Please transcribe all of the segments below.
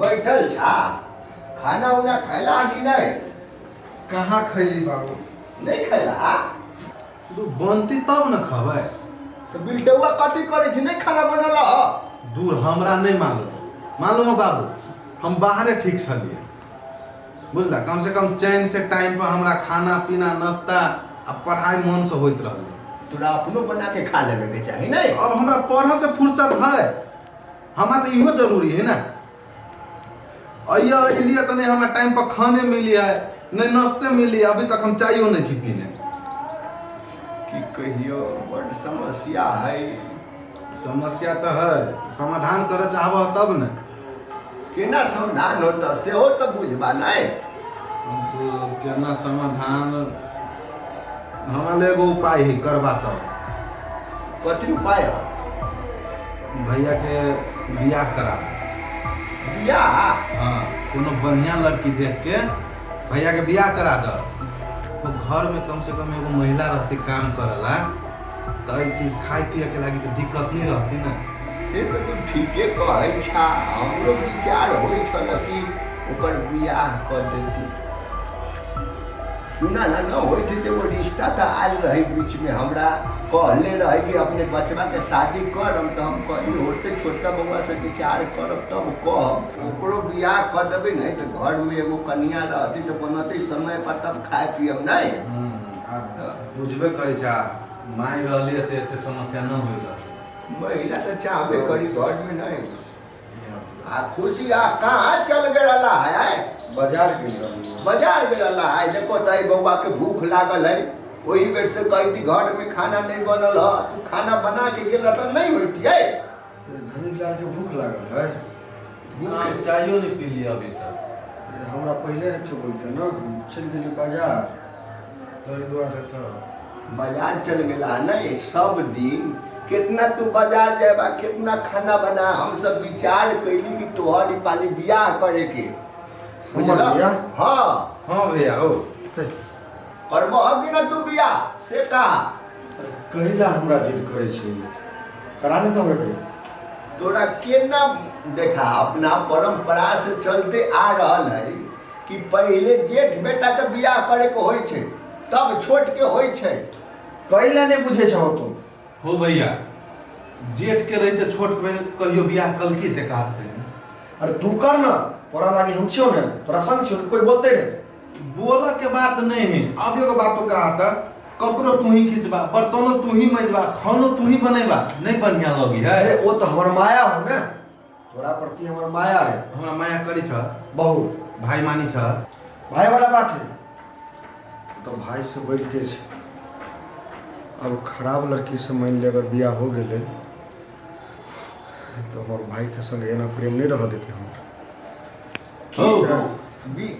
बैठल छा खाना उना खैला कि नहीं? कहाँ खैली बाबू? नहीं खैला? तू बनती तब न खबै। तो बिलटौआ कथी करै छी, नहीं खाना बनल ह? दूर हमरा नहीं मालूम। मालूम है बाबू, हम बाहरे ठीक छलिए बुझला, कम से कम चैन से टाइम पर हमरा खाना पीना नाश्ता आ पढ़ाई मन से होइत रहलै। तोरा अपनो बना के खा लेवे के चाही नहीं? अब हमरा पढ़ से फुर्सत है, हमरा तो इहो जरूरी है ना। अइया अइलिए तऽ नहि हमरा टाइम पर खाने मिली है, नहि नाश्ते मिली, अभी तक हम चाइयो नहि छी पीने। की कहियो, बड समस्या है। समस्या तऽ है, समाधान करऽ चाहबह तब ने। केना समाधान होतऽ सेहो तऽ बुझबा नहि। केना समाधान, हमरा लए एगो उपाय है, करबा तब। कथी उपाय है? भैया के बियाह करा। बियाह? हाँ, कोनो बढ़िया लड़की देख के भैया के बियाह करा दऽ। तो घर में कम से कम एगो महिला रहती काम करला, तऽ एहि चीज खाय पिए के लागी तऽ दिक्कत नहीं रहती ना। से तऽ तू ठीके कहै छा, हमरो विचार होइ छल कि ओकर बियाह कऽ देती। सुना ना, न होइत तऽ एगो रिश्ता तऽ आयल रहै बीचमे, हमरा कहले रहै कि अपने बचबाके शादी करब, तऽ हम कहली होतै छोटका बौआसँ विचार करब तब कहब। ओकरो बियाह कऽ देबै ने तऽ घरमे एगो कनिया रहती तऽ बनतै समय पर, तब खाय पियब नहि। बुझबे करै छा, माय रहली तऽ एते समस्या न होइत रहै। महिला तऽ चाहबे करी घरमे नहि। आ खुशी आ कहाँ चल गेल है? बाजार गेल रहली। बाजार गेल है? देखो तऽ बौआ के भूख लागल है, ओही बेर से कहती घर में खाना नहीं बनल है, तू खाना बना के गेल तऽ नहीं होती है। धनिक लाल के भूख लागल है। भूख चाइयो नहीं पी लिया अभी तक। हमरा पहले आबि के बोलते ना, हम चलि गेली बाजार ताहि दुआरे। तऽ बाजार चल गेला नहीं? सब दिन कितना तू बाजार जाबा, कितना खाना बना। हम सब विचार कैली कि तोहर ई पाली बियाह करे के। हमर बियाह? हाँ। हाँ भैया हो। करबो कि ना तू बियाह से कहा? कहिला हमरा जिद करै छी, करा नहि दहो एकरो। तोरा केना देखा, अपना परंपरा से चलते आ रहल है कि पहले जेठ बेटा के बियाह करे के होइ छै तब छोट के होइ छै। कहिला नहि बुझै छहो तू? हो भैया, जेठ के रहिते छोट के कहियो बियाह कलकी से कहत कहीं? अरे तू कर ना, तोरा लागी हम छियो ने, तोरा संग छियो, कोई बोलते नहीं। बोला के बात नहीं है। अब एगो बात तो कहा था, कपड़ो तू ही खिंचबा, बर्तनो तू ही मजबा, खानो तू ही बनेबा, नहीं बढ़िया लगी है। अरे वो तो हमर माया हो ना, तोरा प्रति हमर माया है। हमरा माया करी छ? बहुत। भाई मानी छ? भाई वाला बात है तो भाई से बढ़ के छै। अब खराब लड़की से मान ले अगर बियाह हो गेलै तो हमर भाई के संग एना प्रेम नहीं रह देते हमर। हो।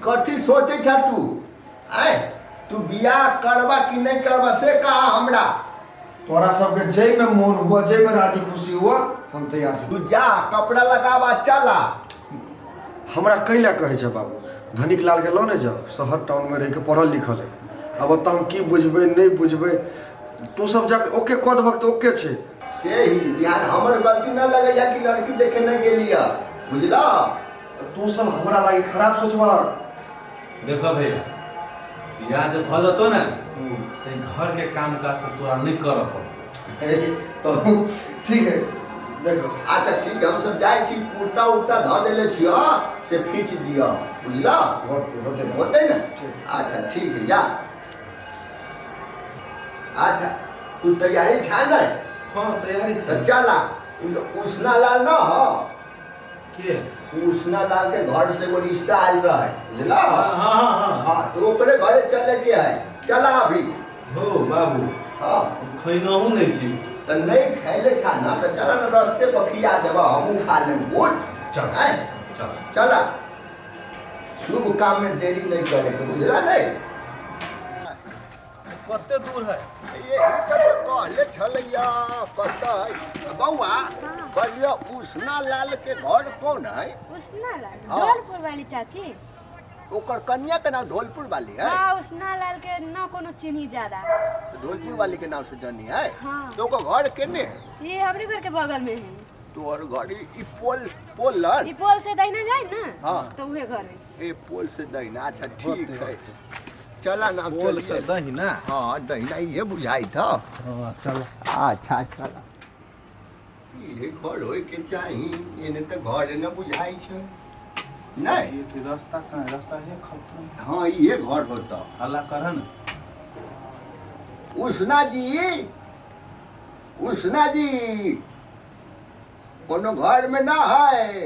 कथी सोचै छा तू? आय तू बियाह करबा कि नहीं करबा से कहा हमरा। तोरा सबके जै में मोन हुआ, जै में राजी खुशी हुआ, हम तैयार छी। तू जा कपड़ा लगावा चला। हमरा कैला कहै छै बाबू, धनिक लाल के लऽ ने जाओ, शहर टाउन में रहि के पढ़ल लिखल है। अब ओतऽ हम की बुझबै नहि बुझबै, तू सब जाके ओके कऽ देबहक तऽ ओके छै। से ही बिहान हमर गलती न लगैया कि लड़की देखे न गेलिया, बुझला? तू सब हमरा लागी खराब सोचबहक। देखो भैया, बियाह जब भऽ जेतौ ने तऽ घर के काम काज सब तोरा नहि करऽ पड़तौ। तो ठीक है, देखो। अच्छा ठीक है, हम सब जाइ छी, कुर्ता उर्ता धऽ देले छियो से खींच दिअ, बुझला? होते होते। होते ने? ठीक। अच्छा ठीक है, जा। अच्छा तू तैयारी छा नहीं? हाँ तैयारी तो छै। चला, उसना लाल न हो के? उसना लाल के घर से एगो रिश्ता आयल रहे, बुझला? हाँ हाँ हाँ। हाँ तो ओकरे घरे चले के है, चला अभी। हो बाबू। हाँ। खैनहु नहि छी। तो नहीं खैले छा ना तो चला ना, रास्ते पर खिया देबा, हमहूँ खा लेम। बुझ? चल। आय? चल। चला, शुभ काम में देरी नहीं करे के, बुझला नहीं? कते दूर है? ये तऽ कहले छलैया कतऽ है बौआ? कहलियै उसना लाल के घर कौन है? उसना लाल? हाँ। ढोलपुर वाली चाची। ओकर कन्या के नाम ढोलपुर वाली है? हाँ, उसना लाल के ना कोनो चिन्ही ज्यादा। ढोलपुर वाली के नाम से जानी है? हाँ। तो ओकर घर केने है? ये हमरे घर के बगल में है। तोहर घर ई पोल पोल लग ई पोल से दहिना जाए ना। हाँ। तो उहे घर है। ए पोल से दहिना, अच्छा ठीक है, चला ना। पोल से दहिना? हाँ दहिना, ये बुझाई था। हाँ चल। अच्छा चला, ये घर होय के चाही, एने तो घर न बुझाई छै नहीं। ये रास्ता कहाँ है? रास्ता है खत्म। हाँ ये घर होता। हल्ला कर न। उसना जी, उसना जी, कोनो घर में ना है।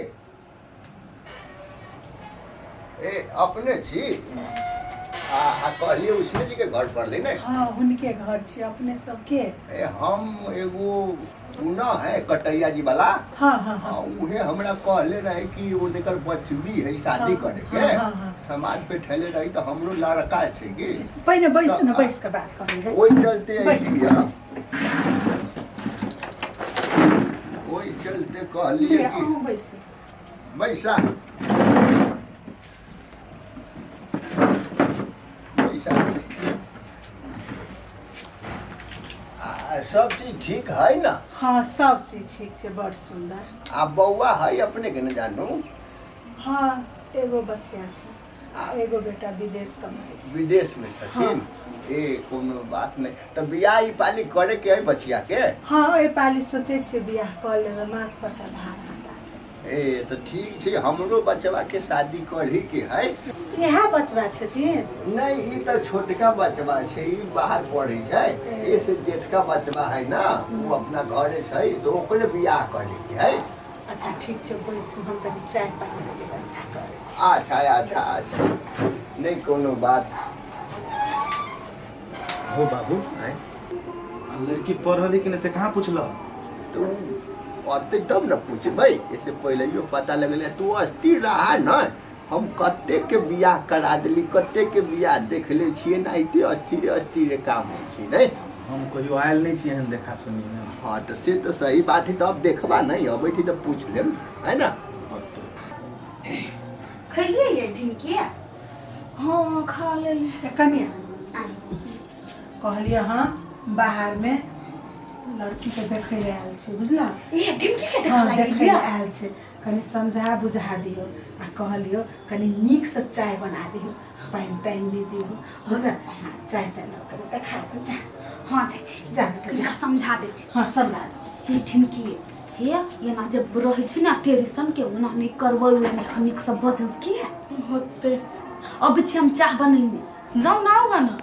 ए अपने छी आ कहलिए उसने जी के घर पर ले ने? हाँ उनके घर छी, अपने सबके। ए हम एगो सुना है कटैया जी वाला। हाँ हाँ हाँ, उहे हमरा कहले रहे कि वो निकर बचबी है शादी हाँ, करे के। हाँ, हाँ, हाँ। समाज पे ठेले रही तो हमरो लड़का छै की पहिने बैसु न, बैस के बात करल जाय। ओहि चलते ओहि चलते कहलिए कि अहूँ बैसु। बैसा बैसा, सब चीज ठीक है ना? हाँ सब चीज ठीक है, बड़ सुंदर। आ बउआ है अपने के न जानू? हाँ एगो बच्चा छै, एगो बेटा विदेश कमाइ छै। विदेश में छथिन? हाँ। ए कोनो बात नहीं। तो बियाह ई पाली करे के है बचिया के? हाँ ए पाली सोचे छियै बियाह कर लेबै, माथ पर का भार हटा। ए तो ठीक छै, हमरो बचवा के शादी करही के है। इएह बचवा छथिन? नहीं ई तो छोटका बचवा छै, ई बाहर पढ़ै छै। ए से जेठका बचवा है ना, वो अपना घरे छै, तो ओकरे बियाह करे के है। अच्छा ठीक छै, बैसू, हम कनि चाय पानी के व्यवस्था करै छी। अच्छा अच्छा अच्छा, नहीं कोनो बात। हो बाबू, लड़की पढ़ल कि नहीं से कहाँ पूछल? तो अते तब न पूछबै, इससे पहले यो पता लगलै तू अस्थिर रहा न। हम कते के बियाह करा देली, कते के बियाह देख ले छियै ना, एते अस्थिर अस्थिर काम होइ छै नहीं। हम कहियो आयल नहीं छियै एहन देखा सुनी ने। हाँ तो से तो सही बात है, तो अब देखबा नहीं अबै थी तो पूछ लेम है ना। खइलियै ये ढिमकिया? हाँ खा लेली। कनिया कहलियै हाँ बाहर में लड़की के देखै ले आयल छै, बुझला? ए ढिमकी के हाँ देखै ले आयल छै, कनि समझा बुझा दियौ आ कहलियौ कनि नीक से चाय बना दियौ, पानि तानि नहि दियौ, बुझला? चाय तानि कनि देखा दे जा। हाँ जाइ छी, जा कनिका समझा दै छी। हाँ समझा दे। ये ढिमकी हे एना जब रहै छी ने टेंशन के ओना नहि करबै, नीक से बजब के होते। अबै छी हम चाह बनैने, जाउ ना होगा ना,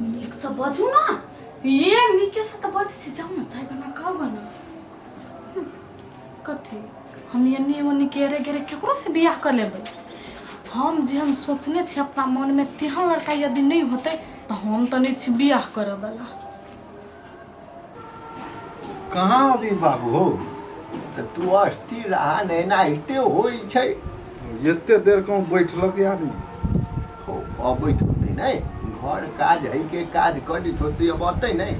नीक से बजू ना। ये नीके से तो बजै छी, जाउ ना चाय बना के आउ ना। कथी हम एन्नी ओन्नी गेरे गेरे केकरो से बियाह कर लेबै? हम जेहन सोचने छी अपना मन में तेहन लड़का यदि नहीं होतै तो हम तो नहीं छी बियाह करे वाला। कहाँ अभी बाबू हो? तो तू अस्थिर रहा नहीं ना, एते होइ छै। एते देर कहूँ बैठलक आदमी? हो अबैत होतै नहीं, घर काज है के काज करैत होतै, अब अतै नहीं।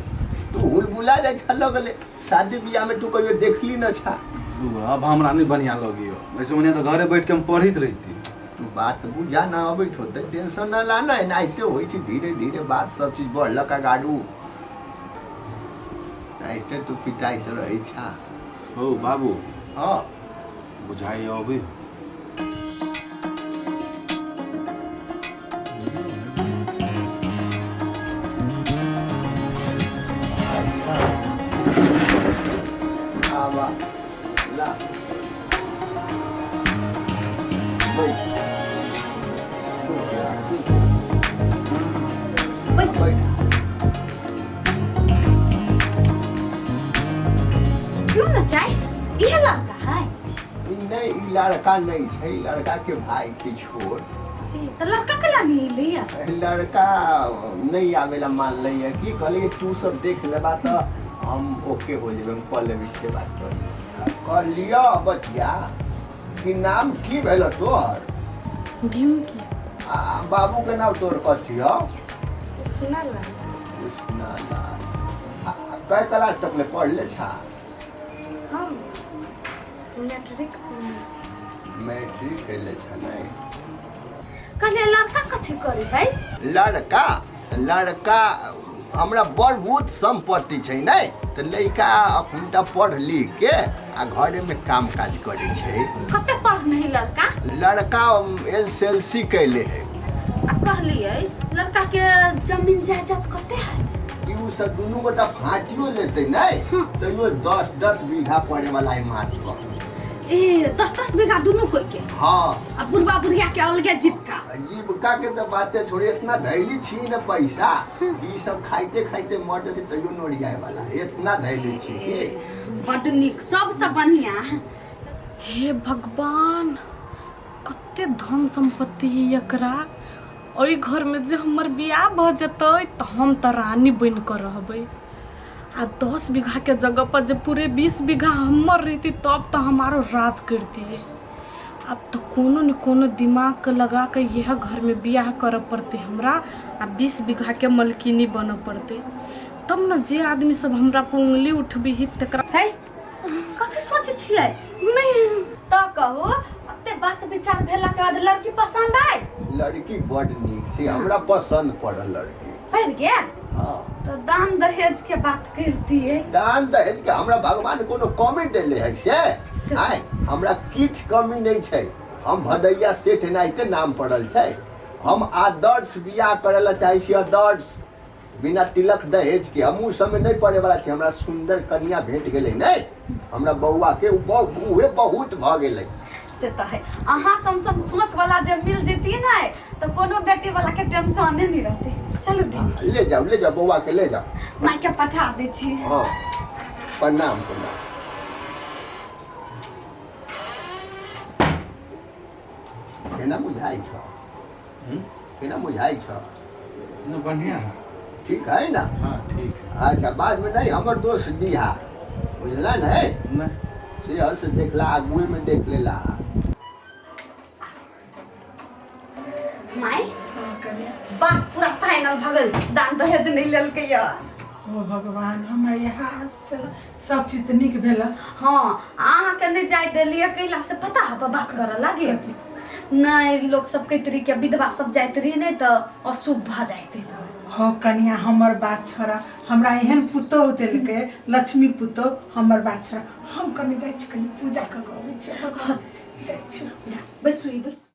तू हुल बुला जाइ छ लगले शादी बियाह में, तू कहियो देखली न छा। अब हमरा नहीं बढ़िया लगियो, वैसे बढ़िया तो घरे बैठ के हम पढ़ित रहती। तू बात बुझा न, अबैत होतै टेंशन न ला ना, एनाहिते होइ छै धीरे धीरे बात सब चीज बढ़लक आगाड़ू। एनाहिते तू पिटाइत रहै छा। हो बाबू। हाँ बुझाइ अबै। लड़का नहीं छै, लड़का के भाई के छोड़। तो लड़का के लानी एलै? लड़का नहीं आवेला मान लैया की कहलिए तू सब देख लेबा तो हम ओके हो जेबै, हम कऽ लेबै से बात कर कहलियो बचिया कि नाम की भेल तोहर? ढिमकी। आ बाबू के नाम तोहर कथी हौ? उसना लाल। उसना लाल। कै क्लास तक ले पढ़ले छा? हम मैट्रिक पढ़ने छी। मैट्रिक कैले छा? नहीं कहले लड़का कथी करे है? लड़का लड़का हमरा बड़ बहुत संपत्ति छै नहीं, तऽ लड़का अखुनता पढ़ लिख के आ घरे में काम काज करै छै। कते पढ़ने है लड़का? लड़का एल सी एल सी कैले है। आ कहलियै लड़का के जमीन जायदाद कते है? ई उ सब दुनू गोटा फाटियो लेतै नहि तैयो 10-10 बीघा पड़े वाला है मात्र। ए 10-10 बीघा दुनू कोई के? हाँ। आ बुढ़वा बुढ़िया के अलगे जीविका? जीविका के तो बातें छोड़ी, इतना धैली छी न पैसा, ई सब खाइते खाइते मर जते तैयो नोरियाए वाला, इतना धैली छी के। बड नीक, सबसे बढ़िया। हे भगवान, कते धन संपत्ति है एकरा। ओहि घर में जे हमर बियाह भऽ जेतै तऽ हम तऽ रानी बनि कऽ रहबै। आ 10 बीघा के जगह पर जे पूरे 20 बीघा हमर रहती तब तऽ हम आरो राज करतियै। अब तऽ कोनो न कोनो दिमाग के लगा के यह घर में बियाह करऽ पड़तै हमरा, आ 20 बीघा के मलकिनी बनऽ पड़तै, तब न जे आदमी सब हमरा पर उंगली उठबिही तकरा। है कथी सोचै छियै? नहीं तऽ कहू, ओते बात विचार भेला के बाद लड़की पसंद आयल? लड़की बड नीक छै, हमरा पसंद पड़ल लड़की। पड़ि गेल? हाँ। तो दान दहेज के बात कर दिए। दान दहेज के हमरा भगवान कोनो कमी देले है से? आय हमरा किछ कमी नहीं छै। हम भदैया सेठ एनाहिते नाम पड़ल छै। हम आदर्श बियाह करे ला चाहै छी, आदर्श, बिना तिलक दहेज के। हम उ समय नहीं पड़े वाला छी। हमरा सुंदर कन्या भेट गेलै नहीं, हमरा बौआ के उहे बहुत भ गेलै। से तो है, अहाँ सन सन सोच वाला जे मिल जेती ने तो कोनो बेटी वाला के टेंशन नहीं रहते। चलू ठीक, ले जाओ, ले जाओ बौआ के ले जाओ, माय के पठा दै छी। हाँ, प्रणाम प्रणाम। केना बुझाइ छौ? केना बुझाइ छौ? न बढ़िया है। ठीक है ना? हाँ ठीक है। अच्छा बाद में नहीं हमर दोस्त दिहा, बुझला नहीं? नहीं। से हर से देखला, आगुए में देख लेला। माय बात पूरा फाइनल भऽ गेल, दान दहेज नहीं लेलकै या। ओ भगवान, हमरा यहाँ सब चीज तऽ नीक भेल। हाँ, अहाँके नहीं जाय देलियै कैला से पता है बात करऽ लागे नहीं, लोग सब कहैत रही कि विधवा सब जाइत रही नहीं तऽ अशुभ भऽ जाइत रही। हो कनिया, हमर बात छोड़ा, हमरा एहन पुतोह देलकै, लक्ष्मी पुतोह, हमर बात छोड़ा। हम कनि जाइ छी, कनि पूजा कऽ के अबै छी। जाइ छी। बैसू बैसू।